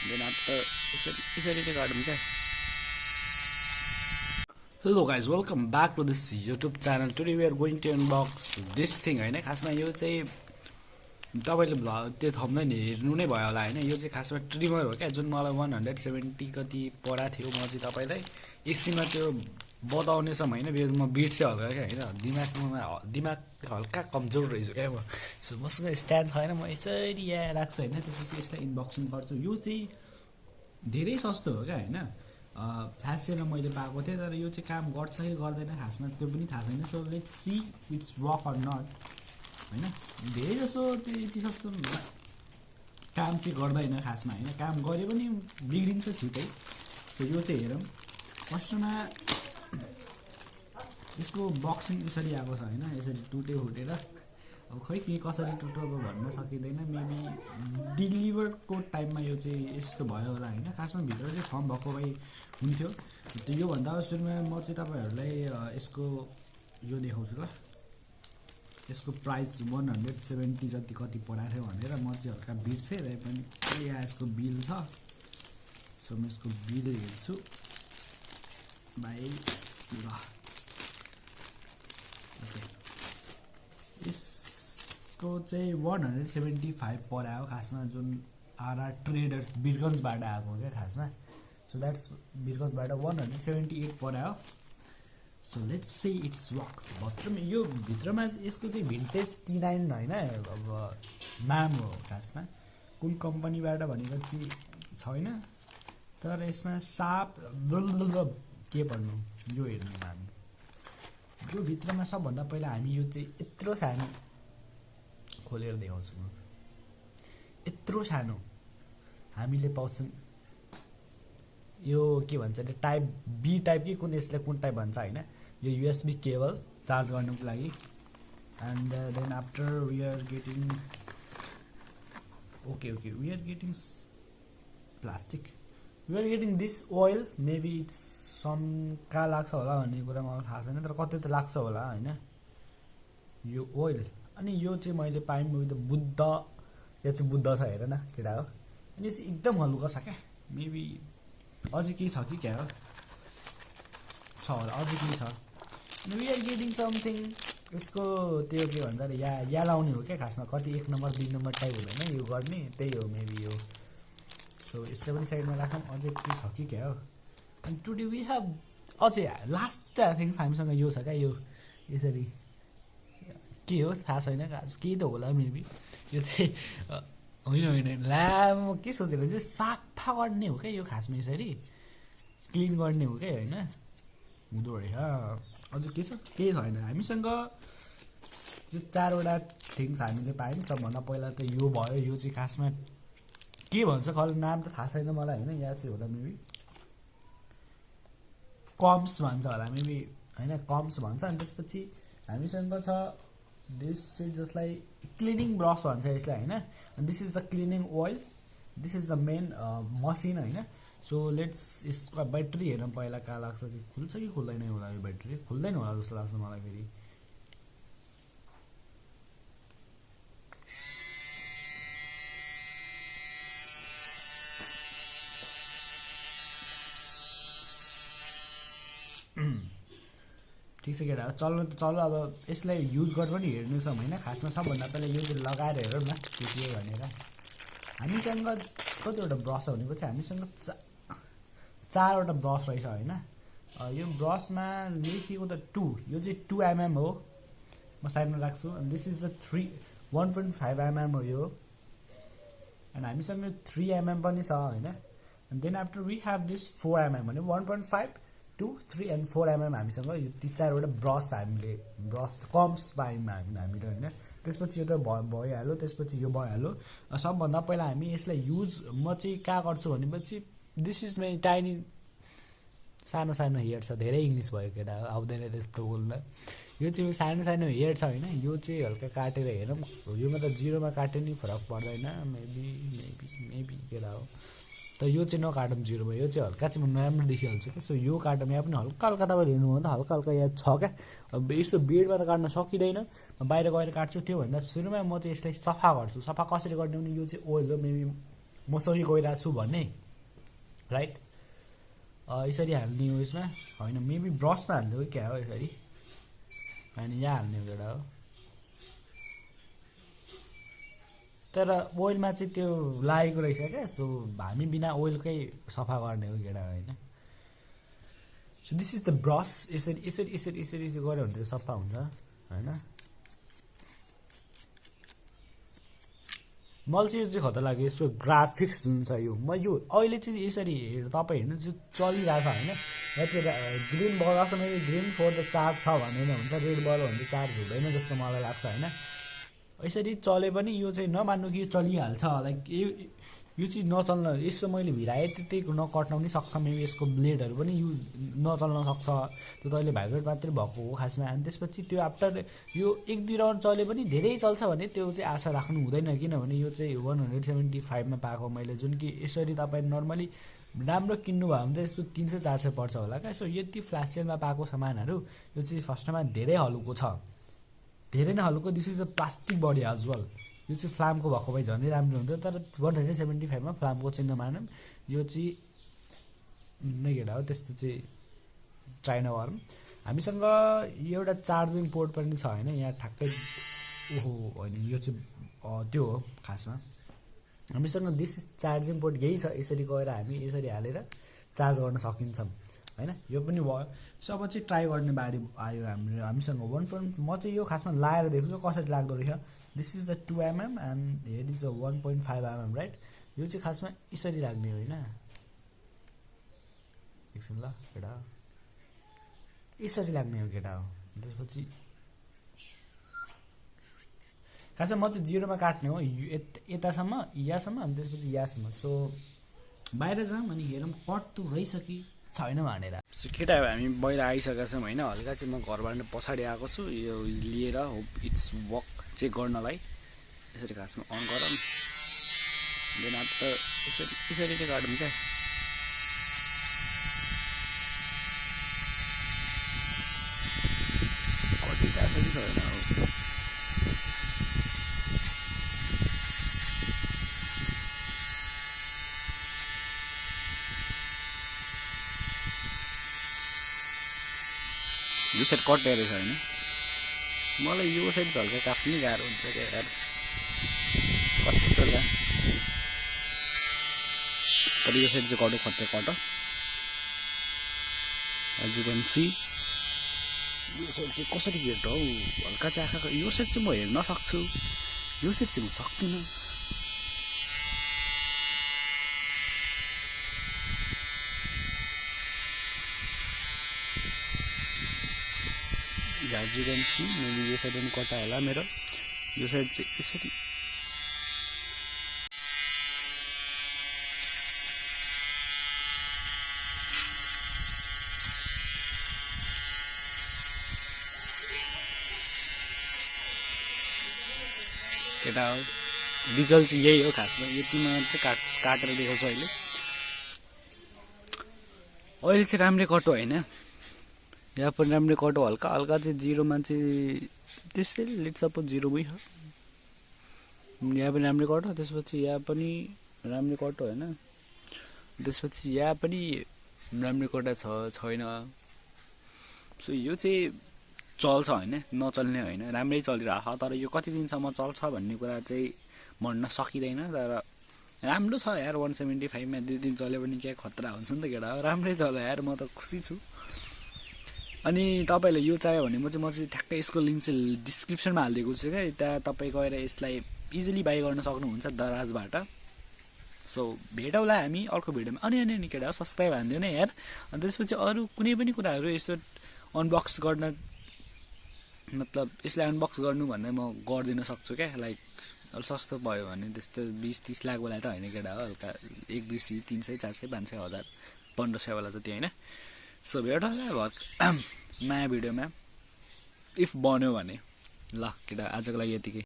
Then after यसरी नै काटौँ क्या. Hello guys, welcome back to this YouTube channel. Today we are going to unbox this thing हैन. खासमा यो चाहिँ तपाईले त्यो थम्बनेल हेर्नु नै भयो होला हैन. यो चाहिँ खासमा ट्रिमर हो क्या, जुन मलाई 170 कति परा थियो. म चाहिँ तपाईलाई एकछिनमा त्यो बताउने समय हैन. म बिर्से हल्का क्या हैन. दिमाग हल्का कमजोर रहेछ क्या म. सो मसँग स्ट्यान्ड छैन, म यसरी यहाँ राख्छु हैन. त्यसपछि यसलाई अनबक्सिङ गर्छु. यो चाहिँ धेरै सस्तो हो क्या हैन. थाहा छैन मैले पाएको थिएँ, तर यो चाहिँ काम गर्छ कि गर्दैन खासमा त्यो पनि थाहा छैन. So let's see it's work or not हैन. धेरै जसो त्यो यति सस्तो काम चाहिँ गर्दैन खासमा हैन. काम गरे पनि बिग्रिन्छ छिटै. सो यो चाहिँ हेरौँ. फर्स्टमा यसको बक्सिङ यसरी आएको छ हैन. यसरी टुट्यो फुटेर. अब खै के कसरी टुट्यो अब भन्न सकिँदैन. मेबी डेलिभरको टाइममा यो चाहिँ यस्तो भयो होला हैन. खासमा भित्र चाहिँ फर्म भएको भए हुन्थ्यो. त्यो योभन्दा सुरुमा म चाहिँ तपाईँहरूलाई यसको यो देखाउँछु ल. यसको प्राइस 170 जति कति परेको थियो भनेर. म चाहिँ हल्का बिर्सेँ र पनि यहाँ यसको बिल छ. सो म यसको बिल हेर्छु भाइ. ल यसको चाहिँ 175 परायो खासमा, जुन आरआर ट्रेडर्स बिरगन्जबाट आएको क्या खासमा. सो द्याट्स बिरगन्जबाट 178 परायो. So let's say it's work. यो भित्रमा यसको चाहिँ भिन्टेज T9 होइन. अब नाम हो खासमा, कुन कम्पनीबाट भनेको चाहिँ छैन, तर यसमा साप के भन्नु यो हेर्नु हामी. यो भित्रमा सबभन्दा पहिला हामी यो चाहिँ यत्रो सानो खोलेर देखाउँछु म. यत्रो सानो हामीले पाउँछौँ. यो के भन्छ अरे टाइप बी टाइप कि कुन, यसलाई कुन टाइप भन्छ होइन. यो USB केबल चार्ज गर्नुको लागि. And then after we are getting okay we are getting plastic. We are getting this oil. Maybe it's some कहाँ लाग्छ होला भन्ने कुरा मलाई थाहा छैन, तर कतै त लाग्छ होला होइन यो ओइल. अनि यो चाहिँ मैले पाएँ विथ बुद्ध. यो चाहिँ बुद्ध छ हेर न केटा हो. अनि यो चाहिँ एकदम हलुका छ क्या. मेबी अझै केही छ कि क्या हो, छ होला अझै केही छ. अनि वी आर गेटिङ समथिङ. यसको त्यो के भन्छ अरे या लाउने हो क्या खासमा. कति 1 नम्बर 2 नम्बर टाइप हुँदैन यो गर्ने, त्यही हो मेबी यो. सो यसलाई पनि साइडमा राखौँ. अझै के छ कि क्या हो. अनि टुडे वी हेभ अझै लास्ट आई थिङ्क हामीसँग यो छ क्या. यो यसरी के हो थाहा छैन, केही त होला मेबी. यो चाहिँ होइन लामो के सोचेको चाहिँ सफा गर्ने हो क्या यो खासमा. यसरी क्लिन गर्ने हो क्या होइन, हुँदो रहेछ. अझ के छ केही छैन. हामीसँग यो 4वटा थिङ्स हामीले पायौँ. सबभन्दा पहिला त यो भयो. यो चाहिँ खासमा के भन्छ खल नाम त थाहा छैन मलाई होइन. यहाँ चाहिँ होला मेबी कम्स भन्छ होला मेबी होइन, कम्स भन्छ. अनि त्यसपछि हामीसँग छ दिस चाहिँ जसलाई क्लिनिङ ब्रस भन्छ यसलाई होइन. अनि this is the cleaning oil. This is the main machine होइन. सो लेट्स यसको ब्याट्री हेरौँ पहिला कहाँ लाग्छ कि खुल्छ कि खुल्दैन होला. यो ब्याट्री खुल्दैन होला जस्तो लाग्छ मलाई फेरि. ठिक छ केटा, चल्नु त चल्नु. अब यसलाई युज गरेर पनि हेर्नु छ होइन. खासमा सबभन्दा पहिला यो चाहिँ लगाएर हेरौँ न के के भनेर. हामीसँग कतिवटा ब्रस छ भनेको चाहिँ हामीसँग 4वटा ब्रस रहेछ होइन. यो ब्रसमा लेखेको त 2. यो चाहिँ 2 mm हो. म साइडमा राख्छु. अनि दिस इज द 1.5 mm हो यो. अनि हामीसँग 3 mm पनि छ होइन. अनि then after we have this 4 mm भने 1.5 2 3 and 4 mm हामीसँग यो 4वटा ब्रस. हामीले ब्रस कम्स पायौँ हामीले होइन. त्यसपछि यो त भइहाल्यो. त्यसपछि यो भइहाल्यो. सबभन्दा पहिला हामी यसलाई युज म चाहिँ कहाँ गर्छु भनेपछि दिस इज माई टाइनी. सानो सानो हेयर छ. धेरै इङ्ग्लिस भयो केटा, आउँदैन त्यस्तो बोल्न. यो चाहिँ सानो सानो हेयर छ होइन. यो चाहिँ हल्का काटेर हेरौँ. योमा त 0मा काटे नि फरक पर्दैन. मेबी केटा हो. तर यो चाहिँ नकाटौँ 0मा. यो चाहिँ हल्का चाहिँ म नराम्रो देखिहाल्छु क्या. सो यो काटौँ. यहाँ पनि हल्का हल्का तपाईँले हेर्नुभयो भने त हल्का हल्का यहाँ छ क्या. अब यस्तो बेडमा त काट्न सकिँदैन. बाहिर गएर काट्छु. त्योभन्दा सुरुमा म चाहिँ यसलाई सफा गर्छु. सफा कसरी गर्ने भने यो चाहिँ ओइल हो. मेबी म सही गइरहेको छु भन्ने राइट। यसरी हाल्ने हो यसमा होइन, मेबी ब्रसमा हाल्ने हो क्या हो यसरी होइन, यहाँ हाल्ने हो केटा हो। तर ओइलमा चाहिँ त्यो लागेको रहेछ क्या, सो हामी बिना ओइलकै सफा गर्ने हो केटा होइन। So this is the brush. यसरी यसरी यसरी यसरी यसरी गऱ्यो भने चाहिँ सफा हुन्छ होइन। मलाई चाहिँ यो चाहिँ खतरा लाग्यो, यसको ग्राफिक्स जुन छ यो। म यो अहिले चाहिँ यसरी तपाईँ हेर्नु चाहिँ चलिरहेको छ होइन। यति ग्रिन बल आएको मैले ग्रिन फर द चार्ज छ भनेर हुन्छ, रेड बल हो भने चाहिँ चार्ज हुँदैन जस्तो मलाई लाग्छ होइन। यसरी चले पनि यो चाहिँ नमान्नु कि यो चलिहाल्छ, लाइक यो चिज नचल्न, यसो मैले भिराएँ त्यति नकट्न पनि सक्छ, मेबी यसको ब्लेडहरू पनि युज नचल्न सक्छ, त्यो त अहिले भाइब्रेट मात्रै भएको हो खासमा। अनि त्यसपछि त्यो आफ्टर यो 1-2 राउन्ड चले पनि धेरै चल्छ भने त्यो चाहिँ आशा राख्नु हुँदैन, किनभने यो चाहिँ 175 पाएको मैले, जुन कि यसरी तपाईँ नर्मली राम्रो किन्नु भयो भने चाहिँ यस्तो 300-400 पर्छ होला क्या। सो यति फ्ल्यास सेलमा पाएको सामानहरू यो चाहिँ फर्स्टमा धेरै हल्को छ, धेरै नै हल्को। This is a plastic body as well. यो चाहिँ फ्लामको भएको भए झन् राम्रो हुन्थ्यो, तर 175 फ्लामको चिन्ह मानौँ यो चाहिँ नै केटा हो। त्यस्तो चाहिँ चाइना वार्म। हामीसँग एउटा चार्जिङ पोर्ट पनि छ होइन, यहाँ ठ्याक्कै ओहो होइन, यो चाहिँ त्यो हो खासमा। हामीसँग दिस इज चार्जिङ पोर्ट यही छ, यसरी गएर हामी यसरी हालेर चार्ज गर्न सकिन्छौँ होइन। यो पनि भयो। सो अब चाहिँ ट्राई गर्ने बारी आयो हामीसँग 1. म चाहिँ यो खासमा लाएर देख्छु कसरी लाग्दो रहेछ। This is the 2 mm and here is the 1.5 mm right. यो चाहिँ खासमा यसरी लाग्ने होइन, एकछिन ल केटा हो, यसरी लाग्ने हो केटा हो। त्यसपछि खासमा म चाहिँ 0मा काट्ने हो, यतासम्म यहाँसम्म अनि त्यसपछि यहाँसम्म। सो बाहिर जाऊँ अनि हेरौँ कट्दो रहेछ कि छैन भनेर। सो केटा हामी बाहिर आइसकेका छौँ होइन। हल्का चाहिँ म घरबाट पछाडि आएको छु यो लिएर, होप इट्स वर्क चेक गर्नलाई। यसरी खासमा अन गरौँ, देन आफ्टर यसरी चाहिँ काटौँ क्या। कटिरहेको छ कि छैन हो, यो साइड कटेर रहेछ होइन। मलाई यो साइड झल्का काट्नै गाह्रो हुन्छ क्या यार, कस्तो होला। तर यो साइड चाहिँ कटो खत्तै cut. As you can see यो साइड चाहिँ कसरी हेर्छ हौ, हल्का चाहिँ आँखाको यो साइड चाहिँ म हेर्न सक्छु, यो साइड चाहिँ म सक्दिनँ। एज यु क्यान सी मैले यो साइड पनि कटा होला मेरो, यो साइड चाहिँ यसरी केटा हो। रिजल्ट चाहिँ यही हो खासमा, यतिमा मात्रै काटेर देखाउँछ अहिले। अहिले चाहिँ राम्रै कटो होइन, यहाँ पनि राम्रै कटो, हल्का हल्का चाहिँ 0मा चाहिँ त्यसै लेट सपोज 0मै हो। यहाँ पनि राम्रै कटो, त्यसपछि यहाँ पनि राम्रै कटो होइन, त्यसपछि यहाँ पनि राम्रै कटा छैन। सो यो चाहिँ चल्छ होइन, नचल्ने होइन, राम्रै चलिरहेको छ। तर यो कति दिनसम्म चल्छ भन्ने कुरा चाहिँ भन्न सकिँदैन। तर राम्रो छ यार, 175मा 2 दिन चल्यो भने क्या खतरा हुन्छ नि त केटा हो। राम्रै चल्यो यार, म त खुसी छु। अनि तपाईँहरूले यो चाह्यो भने म चाहिँ ठ्याक्कै यसको लिङ्क चाहिँ डिस्क्रिप्सनमा हालिदिएको छु क्या, त्यहाँ तपाईँ गएर यसलाई इजिली बाई गर्न सक्नुहुन्छ दराजबाट। सो भेटौँला हामी अर्को भिडियोमा। अनि केटा हो सब्सक्राइब हानिदियो नि यार। अनि त्यसपछि अरू कुनै पनि कुराहरू यसो अनबक्स गर्न, मतलब यसलाई अनबक्स गर्नु भन्दा म गरिदिन सक्छु क्या। लाइक अलिक सस्तो भयो भने त्यस्तो 20-30 लाख वाला त होइन केटा हो, हल्का 1-200, 300, 400, 500, 1000, 1500 वाला जति होइन। सो भेटौँला नयाँ भिडियोमा इफ बन्यो भने। ल केटा आजको लागि यतिकै।